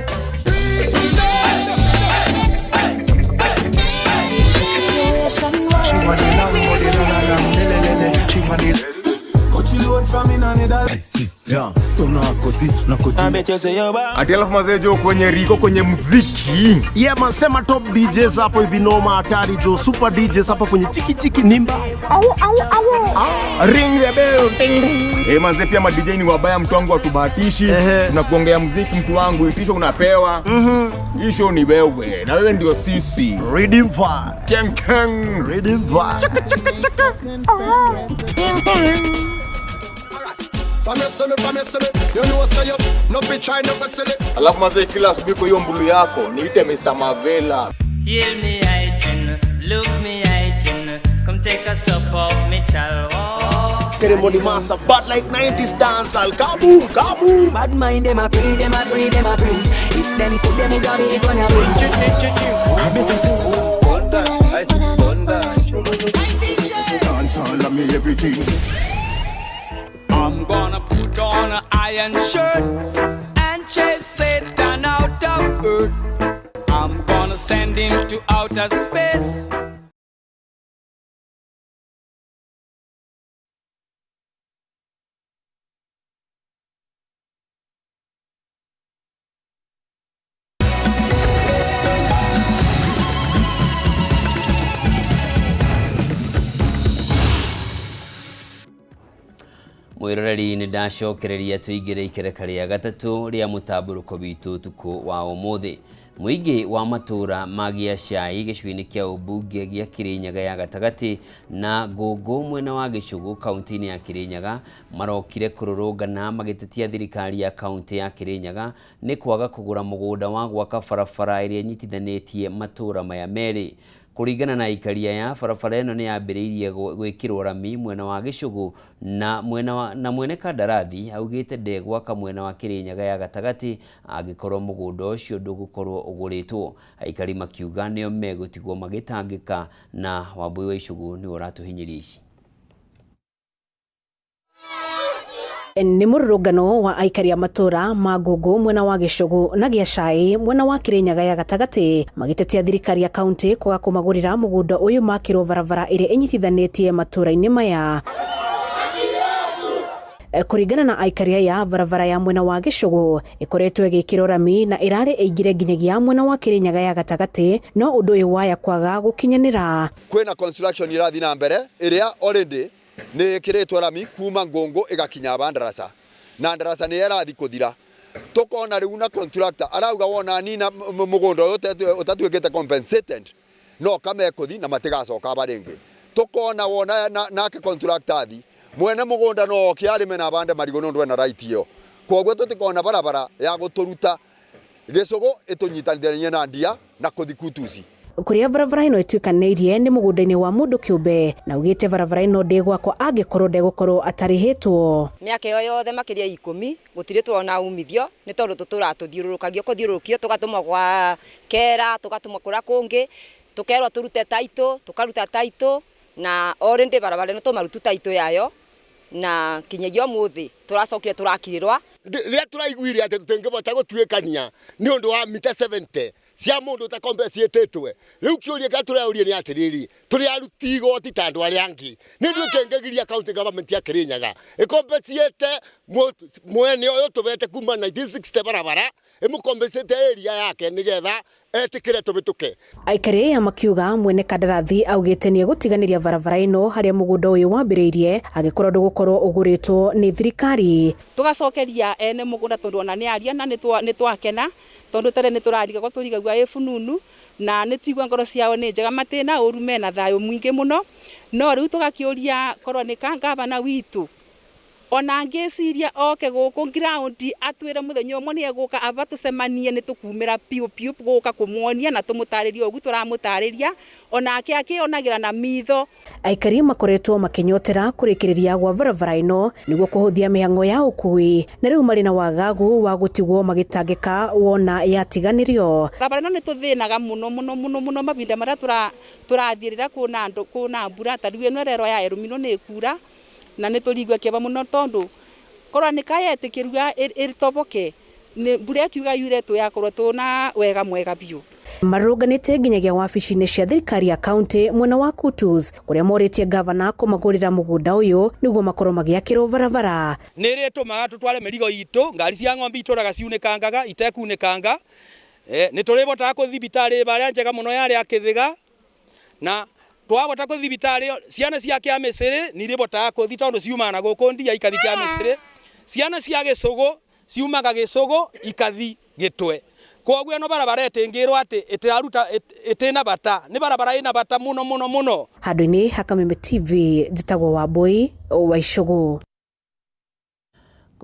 Ati alafu mazee jo kwenye riko kwenye muziki. Yeah man, sema top DJs hapo hivi noma hatari jo, super DJs hapo kwenye chiki chiki nimba. Au au au. Ring the bell. Ding ding. Mazee pia ma DJ ni wabaya mtu wangu watubahatishi. Tunakuongea muziki mtu wangu, itisho unapewa. Isho ni wewe na wewe ndio sisi. Rhythm vibe. Keng keng. Rhythm vibe. Chaka chaka chaka. Alafu mazee kila asubuhi kwa hiyo mbulu yako niite Mr. Mavela. Hear me I can, look me I can, come Take a sup of me chalwa. Ceremony Massa, but like 90s dancehall. Kaboom, kaboom. Bad mind, them a pray, them a pray, them a pray. If them could, them woulda be gonna Dancehall, me everything. I'm gonna put on an iron shirt and chase Satan out of earth. I'm gonna send him to outer space. Mwiroreri nĩ ndacokereria tũingĩre ikereka rĩa gatatũ rĩa mũtambũrũko witũ ũtukũ wa ũmũthĩ. Mũingĩ wa matũũra ma Gĩacai gĩcigo-inĩ kĩa ũmbunge gĩa Kĩrĩnyaga ya gatagatĩ na Ngũngũ mwena wa Gĩcũgũ kaunti-inĩ ya Kĩrĩnyaga marokire kũrũrũngana magĩtetia thirikari ya kaunti ya Kĩrĩnyaga nĩ kwaga kũgũra mũgũnda wa gwaka barabara ĩrĩa ĩnyitithanĩtie matũũra maya merĩ. Kũringana na aikari aya, barabara ĩno nĩ yambĩrĩirie gwĩkĩrwo rami mwena wa Gĩcũgũ na mwena wa, na mwene kandarathi augĩte ndegwaka mwena wa Kĩrĩnyaga ya gatagatĩ angĩkorwo mũgũnda ũcio ndũgũkorwo ũgũrĩtwo. Aikari makiuga nĩo megũtigwo magĩtangĩka na Wambui wa Icũgũ nĩwe ũratũhinyĩria ici. Nĩ mũrũrũngano wa aikari a matũra ma Ngũngũ mwena wa Gĩcũgũ na Gĩacai mwena wa Kĩrĩnyaga ya gatagatĩ magĩtetia thirikari ya kaunti kwaga kũmagũrĩra mũgũnda ũyũ makĩrwo barabara ĩrĩa ĩnyitithanĩtie matũra-inĩ maya. Kũringana na aikari aya, barabara ya mwena wa Gĩcũgũ ĩkoretwo ĩgĩkĩrwo rami na ĩrarĩ ĩingĩre nginyagia mwena wa Kĩrĩnyaga ya gatagatĩ, no ũndũ ũyũ waya kwaga gũkinyanĩra. Kwĩna construction ĩrathiĩ na mbere ĩrĩa already nĩ ĩkĩrĩtwo rami kuma Ngũngũ ĩgakinya ba Ndarasa na Ndarasa nĩ ĩrathiĩ kũthira. Tukona rĩu na contractor arauga wona nina mũgũnda ũyũ ũtatuĩkĩte compensated no kamekũthi na matigacoka ba rĩngĩ. Tukona wona nake contractor athi mwene mũgũnda no oke arĩme na abande marigũ nĩ ũndũ ena right ĩyo. Kwoguo tũtikona barabara ya gũtũruta Gĩcũgũ ĩtũnyitanithanie na ndia na kũthi Kutusi. Kũrĩa barabara ĩno ĩtuĩkanĩirie nĩ mũgũnda-inĩ wa mũndũ kĩũmbe na ugĩte barabara ĩno ndĩgwakwo angĩkorwo ndegũkorwo atarĩhĩtwo. Mĩaka ĩyo yothe makĩria 10 gũtirĩ twona umithio nĩ tondũ tũtũraga tũthiũrũrũkagio kũthiũrũrũkio tũgatũmwo gwa kera tũgatũmwo kũrĩa kũngĩ tũkerwo tũrute taitũ tũkaruta taitũ na already barabara ĩno tũmarutu taitũ yayo na kinyagia ũmũthĩ tũracokire tũrakirĩrwa. Rĩrĩa tũraiguire atĩ tũtingĩbota gũtuĩkania nĩ ũndũ wa mita 70 cia mũndũ ũtakompensiĩtĩtwe, rĩu kĩũria kĩrĩa tũreuria nĩ atĩrĩrĩ, tũrĩ aruti igoti ta andũ arĩa angĩ, nĩ nduĩke ngĩgiria county government ya Kĩrĩnyaga ĩkompensiĩte mwene ũyũ tũbete kuma 1960 barabara ĩmũkompensĩte area yake nĩgetha etĩkĩre tũbĩtũke. Aikari aya makiuga mwene kandarathi augĩte nĩ egũtiganĩria barabara ĩno harĩa mũgũnda ũyũ wambĩrĩirie angĩkorwo ndũgũkorwo ũgũrĩtwo nĩ thirikari. Tũgacokeria ene mũgũnda tondũ ona nĩ aria na nĩ twakena tondũ tene nĩ tũrarigagwo tũrigagua ĩ fununu na nĩ tũigua ngoro ciao nĩ njega matĩna ũru mena thayũ mũingĩ mũno, no rĩu tũgakĩũria korwo nĩ ka gavana witũ ona ngĩciria oke gũkũ ground atwĩre mũthenya ũmwe nĩ egũka aba tũcemanie nĩ tũkumĩra piũ piũ gũka kũmuonia na tũmũtarĩrie ũguo tũramũtarĩria onake akĩonagĩra na mitho. Aikari makoretwo makĩnyotera kũrĩkĩrĩria gwa barabara ĩno nĩguo kũhũthia mĩhang'o ya ũkui na rĩu marĩ na wagagu wa gũtigwo magĩtangĩka wona yatiganĩrio. Barabara ĩno nĩ tũthĩnaga mũno mũno mũno mũno mahinda marĩa tũrathiĩ rĩrĩa kwĩna andũ kwĩna mbura ta rĩu ĩno ĩrerwo ya Elnino nĩ ĩkura na nĩ tũrigua kĩeva mũno tondũ korwo nĩ kayetĩkĩrua ĩtoboke nĩ mbura ĩkiuga yure tũyakorwo tũna wega mwega biũ. Marũrũnganĩte nginyagia wabici-inĩ cia thirikari ya kaunti mwena wa Kutus kũrĩa morĩtie gavana kũmagũrĩra mũgũnda ũyũ nĩguo makorwo magĩakĩrwo barabara. Nĩ ĩrĩ ĩtũmaga tũtware mĩrigo itũ, ngari cia ng'ombe itũraga ciunĩkangaga itekunĩkanga. Nĩ tũrĩbotaga kũthiĩ thibitarĩ barĩa njega mũno yarĩ ya Kĩthĩga na twabota kũthiĩ thibitarĩ ciana cia Kĩamĩcĩrĩ nĩ irĩbotaga kũthiĩ tondũ ciumaga na gũkũ ndia ikathi Kĩamĩcĩrĩ, ciana cia Gĩcũgũ ciumaga Gĩcũgũ ikathi Gĩtwe. Kwoguo ĩno barabara ĩtĩngĩrwo atĩ ĩtĩraruta ĩtĩna bata, nĩ barabara ĩna bata mũno mũno mũno. Handũ-inĩ ha Kameme TV njĩtagwo Wambui wa Icũgũ.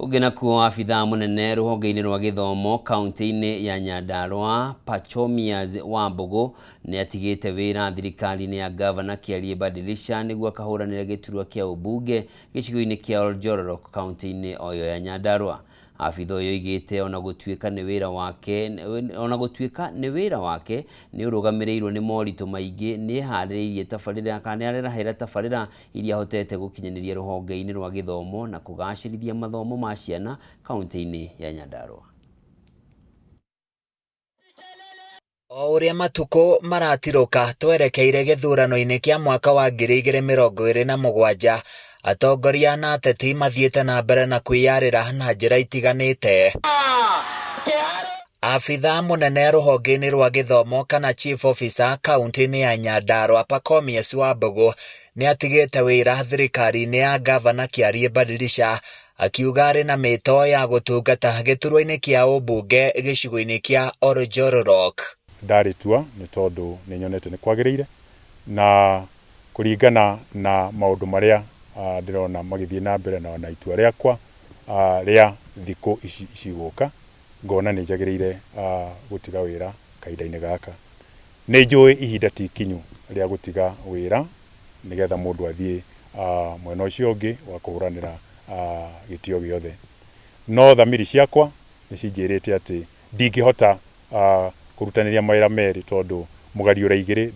Kũngĩ nakuo abithaa mũnene rũhonge-inĩ rwa gĩthomo kaunti-inĩ ya Nyandarua Pachomius Wambũgũ nĩ atigĩte wĩra thirikari-inĩ ya gavana Kĩarie Badilisha nĩguo akahũranĩre gĩturwa kĩa ũmbunge gĩcigo-inĩ kĩa Oljororok kaunti-inĩ o ĩyo ya Nyandarua. Abitha ũyũ oigĩte ona gũtuĩka nĩ wĩra wake ona gũtuĩka nĩ wĩra wake nĩ ũrũgamĩrĩirwo nĩ moritũ maingĩ nĩ eharĩrĩirie tabarĩra kana nĩ arerahĩra tabarĩra iria ahotete gũkinyanĩria rũhonge-inĩ rwa gĩthomo na kũgacĩrithia mathomo ma ciana kaunti-inĩ ya Nyandarua. O ũrĩa matukũ maratirũka twerekeire gĩthurano-inĩ kĩa mwaka wa 2027, atongoria na ateti mathiĩte na mbere na kwĩyarĩra na njĩra itiganĩte. Abithaa mũnene rũhonge-inĩ rwa gĩthomo kana chief officer kaunti-inĩ ya Nyandarua Pachomius Wambũgũ nĩ atigĩte wĩra thirikari-inĩ ya ngavana Kĩarie Badilisha akiuga arĩ na mĩto ya gũtungata gĩturwa-inĩ kĩa ũmbunge gĩcigo-inĩ kĩa Oljororok. Ndarĩtua nĩ tondũ nĩ nyonete nĩ kwagĩrĩire na kũringana na maũndũ marĩa ndĩrona magĩthiĩ na mbere na ona itua rĩakwa rĩa thikũ ici cigũka ngona nĩ njagĩrĩire gũtiga wĩra kahinda-inĩ gaka. Nĩ njũĩ ihinda ti ikinyu rĩa gũtiga wĩra nĩgetha mũndũ athiĩ mwena ũcio ũngĩ wa kũhũranĩra gĩtĩo gĩothe. No thamiri ciakwa nĩ cinjĩrĩte atĩ ndingĩhota kũrutanĩria mawĩra merĩ tondũ mũgariũra igĩrĩ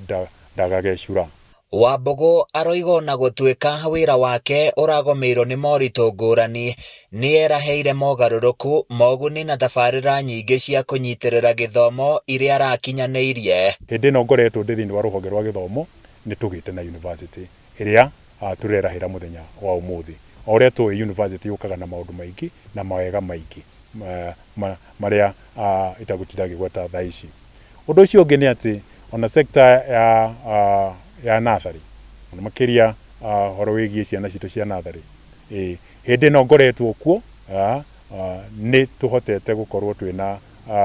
ndagagecura. Wambũgũ aroiga ona gũtuĩka wĩra wake ũragũmĩirwo nĩ moritũ ngũrani, nĩ erahĩire mogarũrũku, moguni na tabarĩra nyingĩ cia kũnyitĩrĩra gĩthomo iria arakinyanĩirie. Hĩndĩ ĩno ngoretwo ndĩ thĩinĩ wa rũhonge rwa gĩthomo nĩ tũgĩte na university ĩrĩa tũrerahĩra mũthenya wa ũmũthĩ. O ũrĩa tũĩ university yũkaga na maũndũ maingĩ na mawega maingĩ marĩa itagũtinda ngĩgweta thaa ici. Ũndũ ũcio ũngĩ nĩ atĩ ona sector ya ya natharĩ mũno makĩria ũhoro wĩgiĩ ciana citũ cia natharĩ, hĩndĩ ĩno ngoretwo kuo nĩ tũhotete gũkorwo twĩna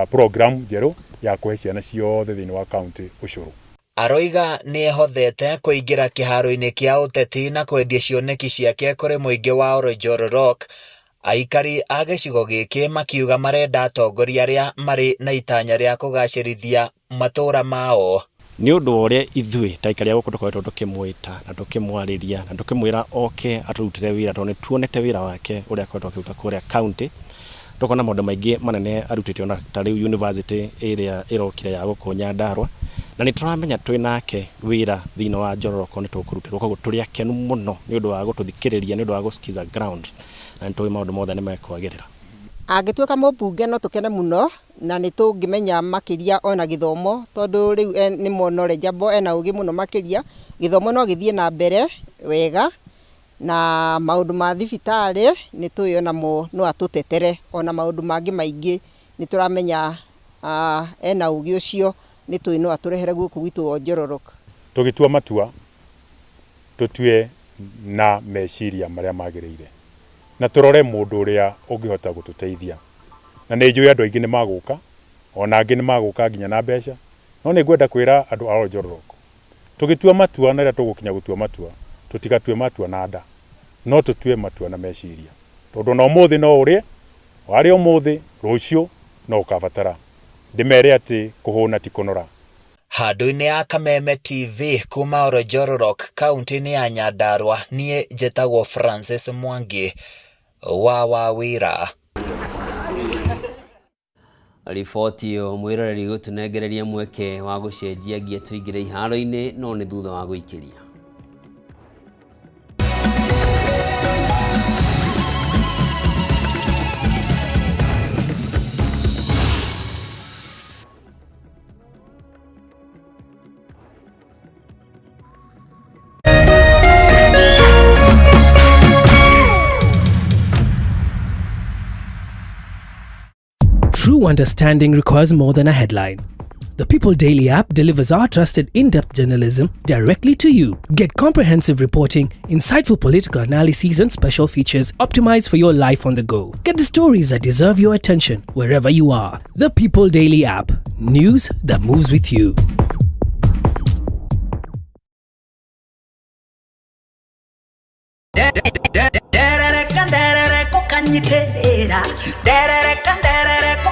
program njerũ ya kũhe ciana ciothe thĩinĩ wa county ũcũrũ. Aroiga nĩ ehothete kũingĩra kĩharo-inĩ kĩa ũteti na kwendia cioneki ciake kũrĩ mũingĩ wa Oljororok. Aikari a gĩcigo gĩkĩ makiuga marenda atongoria arĩa marĩ na itanya rĩa kũgacĩrithia matũũra mao. Nĩ ũndũ wa ũrĩa ithuĩ ta aikari a gũkũ tũkoretwo tũkĩmwĩta na tũkĩmwarĩria na tũkĩmwĩra oke atũrutĩre wĩra tondũ nĩ tuonete wĩra wake ũrĩa akoretwo akĩruta kũrĩa county, tũkona maũndũ maingĩ manene arutĩte ona ta rĩu university ĩrĩa ĩrokire ya gũkũ Nyandarua, na nĩ tũramenya twĩ nake wĩra thĩinĩ wa Njororoko nĩ tũkũrutĩrwo, koguo tũrĩ akenu mũno nĩ ũndũ wa gũtũthikĩrĩria, nĩ ũndũ wa gũsikiza ground na nĩ tũĩ maũndũ mothe nĩ mekwagĩrĩra. Angĩtuĩka mũmbunge no tũkene mũno na nĩ tũngĩmenya makĩria ona gĩthomo tondũ rĩu nĩ more knowledgeable, ena ũgĩ mũno makĩria, gĩthomo no gĩthiĩ na mbere wega na maũndũ ma thibitarĩ nĩ tũĩ onamo no atũtetere ona maũndũ mangĩ maingĩ nĩ tũramenya ena ũgĩ ũcio nĩ tũĩ no atũrehere gũkũ gwitũ Oljororok. Tũgĩtua matua tũtue na meciria marĩa magĩrĩire na tũrore mũndũ ũrĩa ũngĩhota gũtũteithia. Na nĩ njũĩ andũ aingĩ nĩ magũka, ona angĩ nĩ magũka nginya na mbeca, no nĩ ngwenda kwĩra andũ a Oljororok, tũgĩtua matua na rĩrĩa tũgũkinya gũtua matua, tũtigatue matua na nda, no tũtue matua na meciria. Tondũ ona ũmũthĩ no ũrĩe, warĩa ũmũthĩ, rũciũ no ũkabatara. Ndĩmere atĩ kũhũna ti kũnora. Handũ-inĩ ya Kameme TV kuma Oljororok kaunti-inĩ ya Nyandarua, niĩ njĩtagwo Francis Mwangi wa Wawira. Riboti ĩyo mwĩroreri gũtũnengereria mweke wa gũcenjia ngia tũingĩre iharo-inĩ no nĩ thutha wa gũikĩria. True understanding requires more than a headline. The People Daily app delivers our trusted in depth journalism directly to you. Get comprehensive reporting, insightful political analyses, and special features optimized for your life on the go. Get the stories that deserve your attention wherever you are. The People Daily app. News that moves with you. Nderereka nderereko. Nyitĩrĩra nderereka nderereka.